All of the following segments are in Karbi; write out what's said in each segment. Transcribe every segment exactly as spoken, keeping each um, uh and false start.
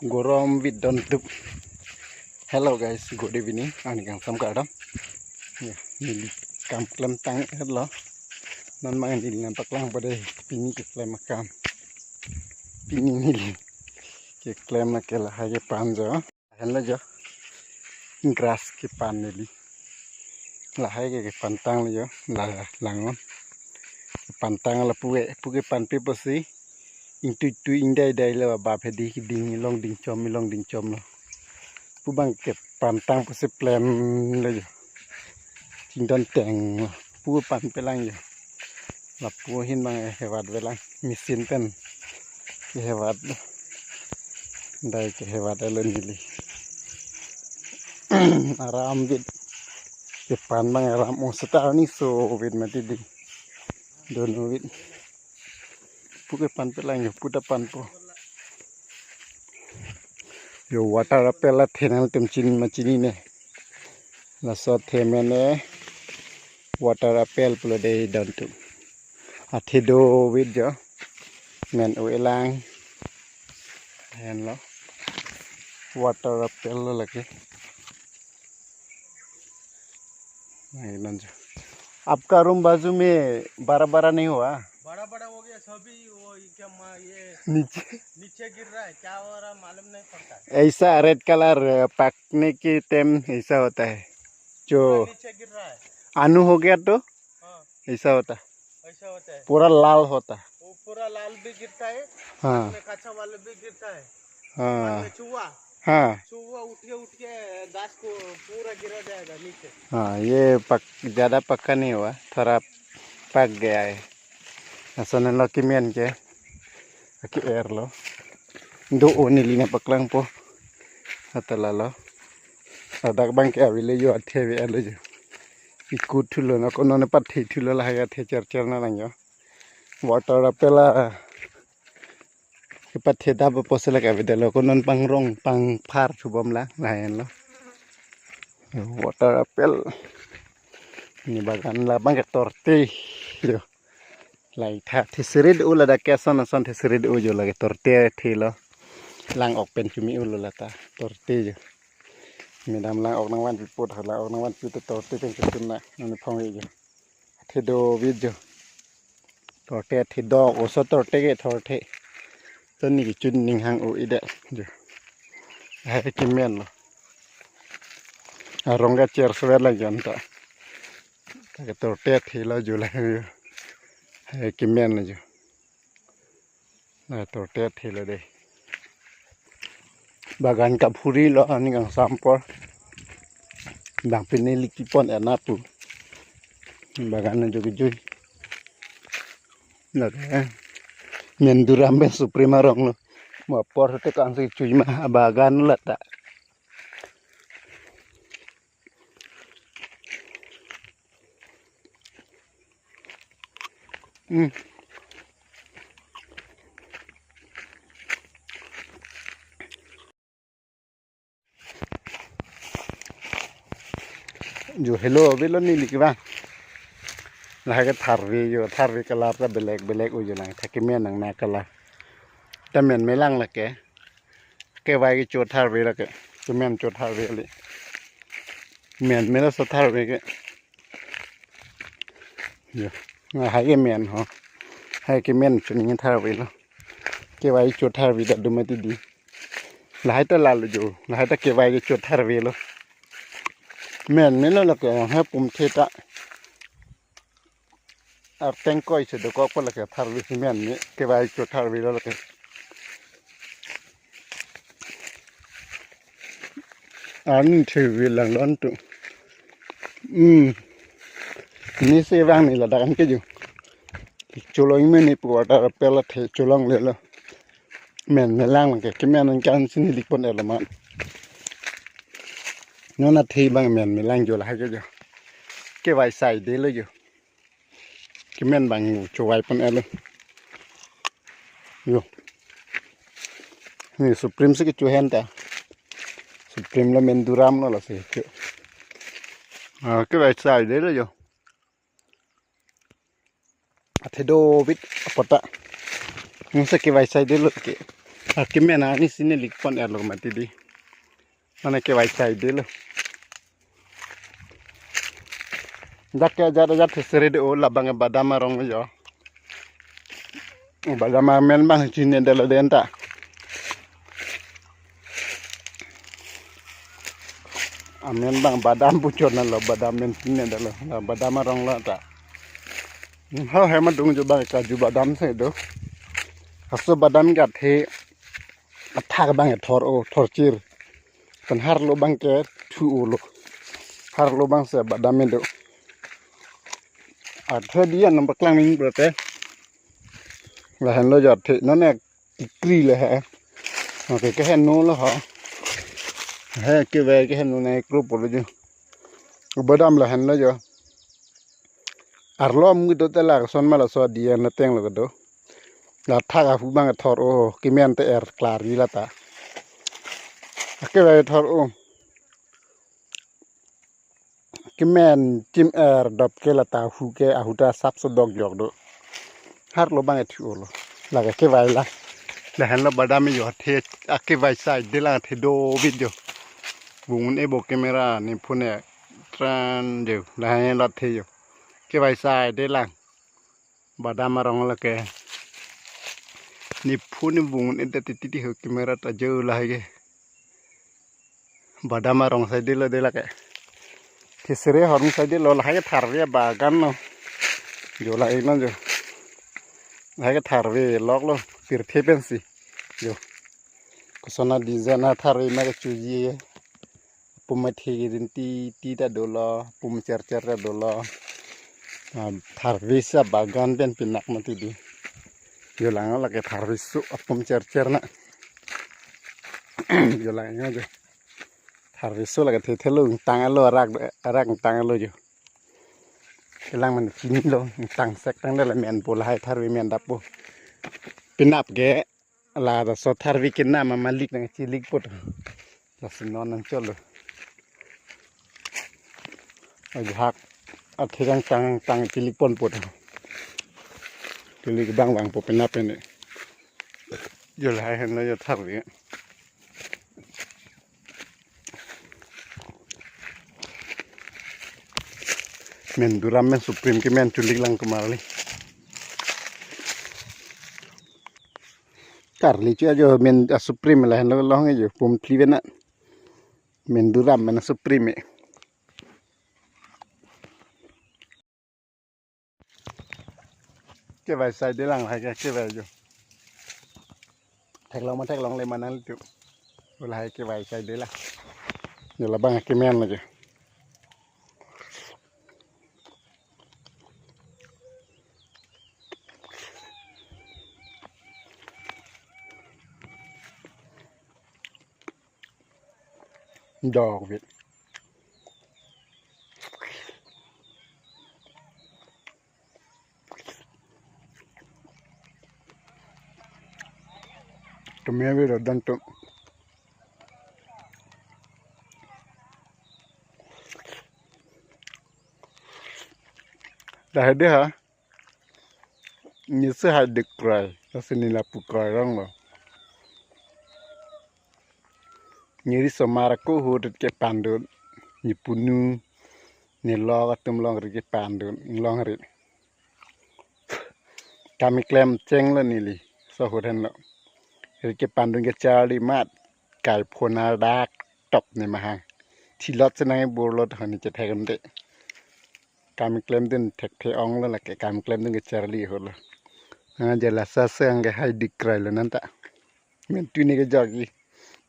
Gorom bit don tup. Hello guys, good evening. Ani kangsam kardom. Ya, neli kam klemtang lo. Non mang neli nangpaklang pada pini keklem akam. Pini neli keklem akela hai kepan jo. Henlo jo. Grass kepan neli. Lahai ke kepantang lo jo. La langon. Kepantang lapu ke, pu kepanpe pusi. Ingtuitui ingdaidai lo ba phedi keding ilong dingchom ilong dingchom lo. Pu bang kepantang pusi plem lo jo. Chingdon teng lo. Pu panpelang jo. Lapu ahin bang hevat velang. Machine pen kehevat. Dai kehevat elo neli. Aram bit. Kepan bang aram o seta ni so bit mati di. Dono bit. Pu kepanpelang jo, pu ta panpo. Jo water apple athe nangtum chinine ma chinine. Laso athe mene water apple pulo dei don tup. Athe do bit jo. Men o elang. Henlo. Water apple lo lake. नहीं, नंजो। आपका रूम बाजू में बड़ा बड़ा नहीं हुआ? बड़ा बड़ा हो गया सभी, वो ये क्या मा-, ये नीचे। नीचे गिर रहा है, क्या हो रहा है, मालूम नहीं पड़ता है। ऐसा रेड कलर पकने के टाइम ऐसा होता है, जो पूरा नीचे गिर रहा है। आनू हो गया तो हाँ। ऐसा होता है। ऐसा होता है। पूरा लाल होता है। वो पूरा लाल भी गिरता है, हाँ। बाद में कच्चा वाला भी गिरता है। हाँ। बाद में चूहा। हाँ। चूहा उठ के, उठ के घास को पूरा गिरा जाएगा नीचे। हाँ, ये पक-, ज्यादा पक्का नहीं हुआ, थोड़ा पक गया है। Lason lo kemen ke, aki er lo. Do o neli nangpaklangpo. Atala lo. Ladak bang ke avelo jo, athe ave alo jo. Ikut thulo na kono ne pathe thulo lahai athe cher cher na lang jo. Water apple a. Kepathe dap pusi lake avedetlo, konon pangrong pangphar thubom la, lahenlo. Water apple. Ni bagan labang ke torte. Jo. Lai tha theseri do ladak ke ason ason theseri do jo lake torte thelo. Lang-ok pen chumi ulo lata torte jo. Madam lang-ok nangvanpi apot, lang-ok nangvanpi te torte pen kesun na nangni phong jo. Athe do bit jo. Torte athe do, oso torte ke torte. To neli kechun ning hang o ida jo. Hai kemen lo. Arong ke cher sever lagi anta. Ta ke torte athe lo jo la jo. Hai kemen lo jo. Na torte athe lo dei. Bagan kaphuri lo ani kangsam apor. Bang pini liki pon enapu. Bagan na jugi jui. Lake. Men duram pen suprema rong lo. Mo apor te kansi chui ma bagan lata. Hmm. Jo hello, avelo neli ke bang. Lahai ke tharve jo, tharve color ta belek belek o jo lang, tha kemen nang na color. Ta men melang lake. Kevai kecho tharve lake. Kemen cho tharve le. Men mela so tharve ke. Jo. Lahai kemen ho. Hai kemen cho ning tharve lo. Kevai cho tharve ta do mati di. Lahai ta lalo jo. Lahai ta kevai kecho tharve lo. Men mela lake hai pum the ta. Arteng koi se dokok pa lake tharve si men me kevai cho tharve lo lake. Ani tharve lang lon tu. Hmm. Ni se vang ni ladak an ke jo. Cholong me ni pu water apple athe cholonglelo. Men melang ke kemen ankan si neli pon elo ma. Non athe bang men melang jo lahai ke jo. Kevai saidelo jo. Kemen bang chovai pon elo. Jo. Ni supreme si kecho hen ta. Supreme lo men duram lo lasi kecho. Ah, kevai saidelo jo. Athe do bit apot ta. Nung se kevai saidelo ke. Akimen ani sini likpon erlo mati di. Mane kevai saidelo. Dak ke ajat ajat thesere do, labang ke badam arong jo. Badam amen bang chinine detlo denta. Amen bang badam puchot na lo, badam amen chinine detlo. La badam arong lo ta. Hau hema dung jo bang kaju badam si do. Haso badam ke athe athak bang thor-o, thorchir. Pen harlo bang ke thu-o lo. Harlo bang si badam me do. Athe diya number klang ning brote. Lahenlo jo athe non ek tikri le he. Okay, keheno lo ho. He kevai keheno na ekro polo jo. Badam lahenlo jo. Arlo amu do te la son ma laso diya na tenglo kedo. La thak ahu bang thor-o, kimen te er klari lata. Akevai thor-o. Kimen chim er dop ke lata ahu ke, ahu ta sap so dok jok do. Harlo bang thu-o lo. Lake kevai la. Lahenlo badam jo athe, akevai saide lang athe do video. Bungun ebo camera ni phone tran jo. Lahenlo athe jo. Kevai saide lang. Badam arong lake. Ni phone ni bungun ede titi ti ho camera ta jo lahai ke. Badam arong saidelo de lake. Thesere hormu saidelo, lahai ke tharve bagan lo. Jo lahai lo jo. Lahai ke tharve lok lo. Pirthe pensi. Jo. Kosona design a tharve ma kechoji. Apum athek rinti ti ta dolo, apum chercher ta dolo. Ah, tharve sa bagan pen pinak mati di. Jo lang lake tharve so apum chercher na. Jo lang jo. Tharve so lake thethelo ingtang alo arak arak ingtang alo jo. Kelang man chinilo ingtang sek tang dala men po lahai tharve men dap po. Pinap ke. La laso tharve kenam ma malik nangchilik pot. Laso non nangcholo. Ajahak athe kangtang tang chilik pon pot. Chilik bang bang po penap pen. Jo lahai henlo jo tharve. Men duram men supreme ke men chulik lang kumar li. Karli chu ajo men a supreme lahenlo long ajo pum thli bena. Men duram men a supreme. Kevai saide lang hai ke kevai jo. Theklong ma theklongle ma nanglitum. Lahai kevai saide lang. Jo labang kemen lagi. Dok vit. Tumi vit dan tu. Dah deh ha. Nisi hai dik krai, lasi ne lapu krai rong lo. Ne riso-mar ako ahut rit kepandun, ne punu, ne lok atum long rit kepandun, long rit. Kam keklem chenglo neli, laso ahut henlo. Rit kepandun kecharli amat, kai phone ardak top ne mahang. Thilot si nang burlot honi chethek unde. Kam klemdun thekthe onglo lake, kam klemdun kecharli ahut lo. Nang jala sasang ke hai dik krai lo nanta. Men tuni ke jogi.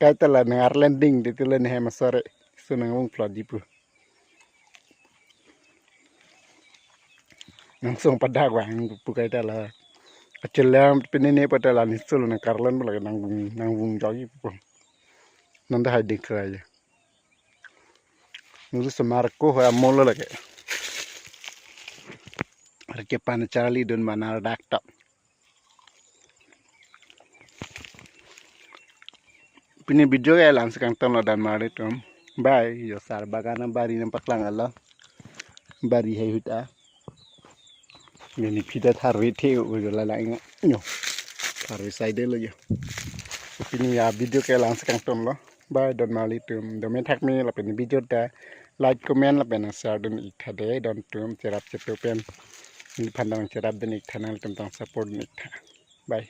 Kaita la nang arlending di tu lo ne hem asore. So nang ung plot di pu. Nang song padak wang pu kaita la. Achelam pinene pata la ni solo nang karlan pala nang vung, nang vung jogi pu. Nanta hai dik krai. Nang riso-mar ako ahut amolo lake. Rit kepan charlidun ma ardak top. Pini video ke la-an si kangtonlo dan mari tum. Bye. Jo sar bagan abari nangpaklang alo. Bari hai ahut a. Neli pita tharve the-o jo lalang inga. Nyo. Tharve saide lo jo. pini a video ke la-an si kangtonlo. Bye, don marli atum. Dome thakme lapen video ta like, comment lapen share dun ik tha dei. Don atum cherap chetu pen neliphan ta nangcherap dun ik tha, nanglitum ta nang support dun ik tha. Bye.